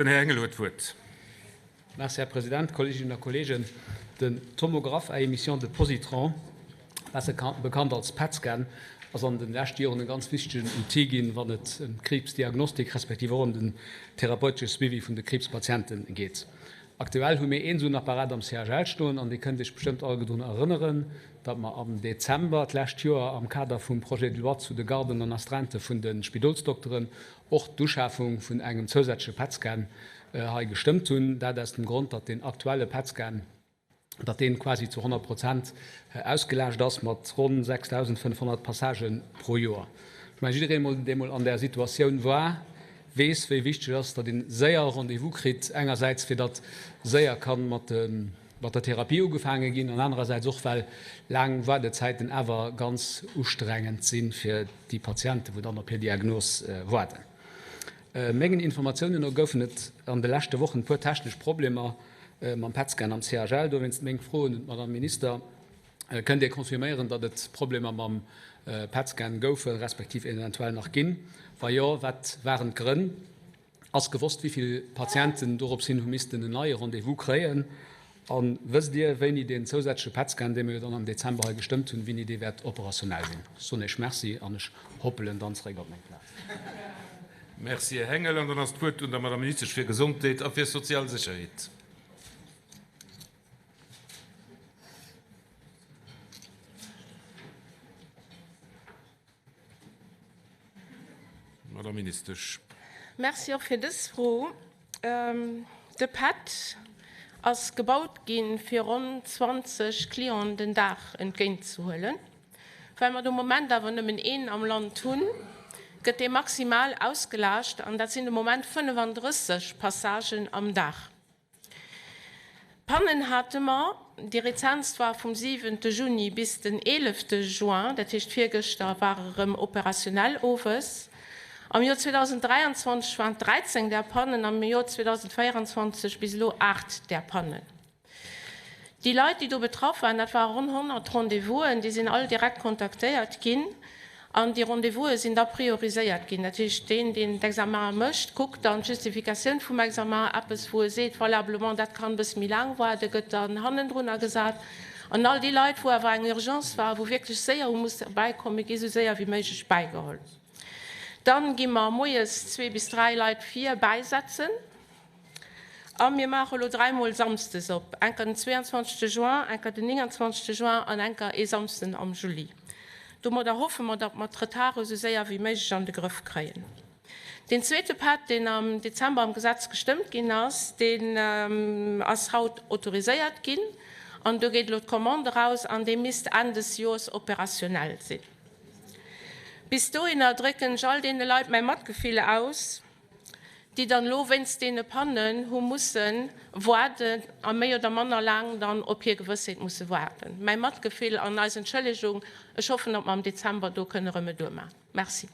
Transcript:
Den Här Engel huet d'Wuert. Merci, Här President, Kolleeginnen a Kolleegen. Den Tomographe à émission de positrons, besser bekannt als PET-Scan, ass an de leschte Joren e ganz wichtegen Outil ginn, wann et ëm d'Kriibsdiagnostik respektiv och ëm den therapeutesche Suivi vun de Kriibspatiente geet. Aktuell hu mir een esou en Apparat am CHL stoen an Dir kënnt Iech bestëmmt alleguer drun erënneren, datt mer am Dezember d'lescht Joer am Kader vum Projet de loi zu de Garden an Astreintë vun de Spidolsdokteren och d'Uschafung vun engem zousätzleche PET-Scan hei gestëmmt hunn. Dat aus dem Grond, datt deen aktuelle PET-Scan, datt deen quasi zu 100 Prozent ausgelaascht ass mat ronn 6.500 Passagë pro Joer. Ech mengen, jiddereen emol, dee mol an där Situatioun war, weess, wéi wichteg et ass, datt ee séier e Rendez-vous kritt, engersäits fir datt séier ka mat der Therapie ugefaange ginn an anerersäits och, well laang Waardezäiten awer ganz ustrengend si fir déi Patienten, wou dann op hir Diagnos waarden. Mengen Informatiounen no goufen et an de leschte Wochen e puer technesch Problemer mam PET-Scan am CHL. Dowéinst meng Froen un d'Madame Minister, Kënnt Dir confirméieren, datt et Problemer mam PET-Scan goufen, respektiv eventuell nach ginn? Wa jo, wat waren d'Grënn? Ass gewosst, wéi vill Patienten dorops hin hu missten en neie Rendez-vous kréien? A wësst Dir, wéini deen zousätzleche PET-Scan, dee mir jo dann am Dezember hei gestëmmt hunn, wéini dee wäert operationell sinn? Ech soen Iech Merci an ech hoppelen dann zeréck op meng Plaz. Merci, Här Hengel. An dann ass d'Wuert un der Madame Ministesch fir Gesondheet a fir sozial Sécherheet. Madame Ministesch. Merci och fir dës Fro. De PET ass gebaut ginn, fir ronn 20 Clienten den Dag entgéintzehuelen. Well mer de Moment awer nëmmen een am Land hunn, gëtt dee maximal ausgelaascht an dat sinn de Moment 35 Passagen am Dag. Pannen hate mer, déi rezentst war vum siwente Juni bis den eelefte Juin, dat heescht virgëschter war erëm operationell owes. Am Joer 2023 waren et 13 där Pannen, am Joer 2024 bis elo 8 där Pannen. Déi Leit, déi do betraff waren, dat ware ronn 100 Rendez-vousen, déi sinn all direkt kontaktéiert ginn. An déi Rendez-vouse sinn da prioriséiert ginn. Dat heescht, deen, deen d'Examene mécht, kuckt dann d'Justificatioun vum Examen, eppes, wou e seet, valablement, dat kann e bësse méi laang waarden, gëtt dann hannendrunner gesat. An all déi Leit, wou awer eng Urgence war, wou wierklech séier hu musse bäikommen, gi sou séier wéi méiglech bäigeholl. Dann gi mer moies zwee bis dräi Leit vir bäisetzen. A mir maache elo dräimol samsdes op, enker den 22. Juin, enker den 29. Juin an enker ee Samsden am Juli. Domadder hoffe mer, datt mer d'Retarde esou séier wéi méiglech an de Grëff kréien. Deen zweete Pätt, deen am Dezember am Gesetz gestëmmt ginn ass, deen ass haut autoriséiert ginn an do geet elo d'Commande eraus an dee misst Enn des Joers opérationnel sinn. Bis dohinner drécken ech all deene Leit mäi Matgefill aus, déi dann elo wéinst deene Pannen hu musse waarden a méi oder manner laang dann op hir Gewëssheet musse waarden. Mäi Matgefill an eis Entschëllegung. Ech hoffen, datt mer am Dezember do kënne Remedur maachen. Merci.